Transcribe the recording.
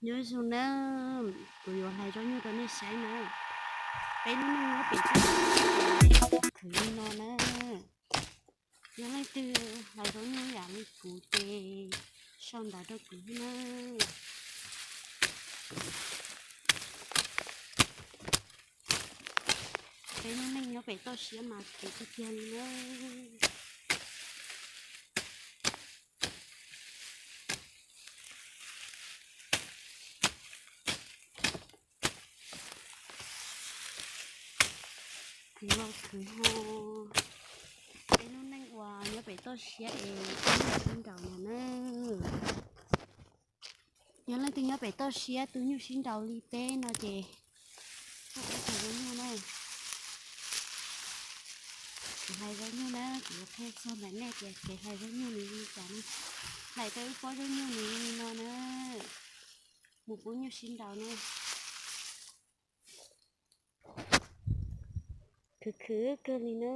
Nyob zoo na, kuv yuav hlais zaub nyuj rau nej saib na. Peb lub neej nyob pem khwv li no na. Yog leej twg hlais zaub nyuj yam li kuv ces sau ntawv rau kuv na. Peb lub neej nyob pem toj siab mas khwv tiag tiag li na. Khwv los khwv ho, peb lub neej uas nyob pem toj siab es tu nyuj sib nraus no na. Yog leej twg nyob pem toj siab tu nyuj sib nraus li peb no ces, hlais zaub nyuj na. Kuv hlais zaub nyuj na, kuv yuav qhia txog ntawm nej tias kev hlais zaub nyuj nws li cas na. Hlais tau ib pob zaub nyuj nws li no na, mus pub nyuj sib nraus na. Khwv khwv kawg li na.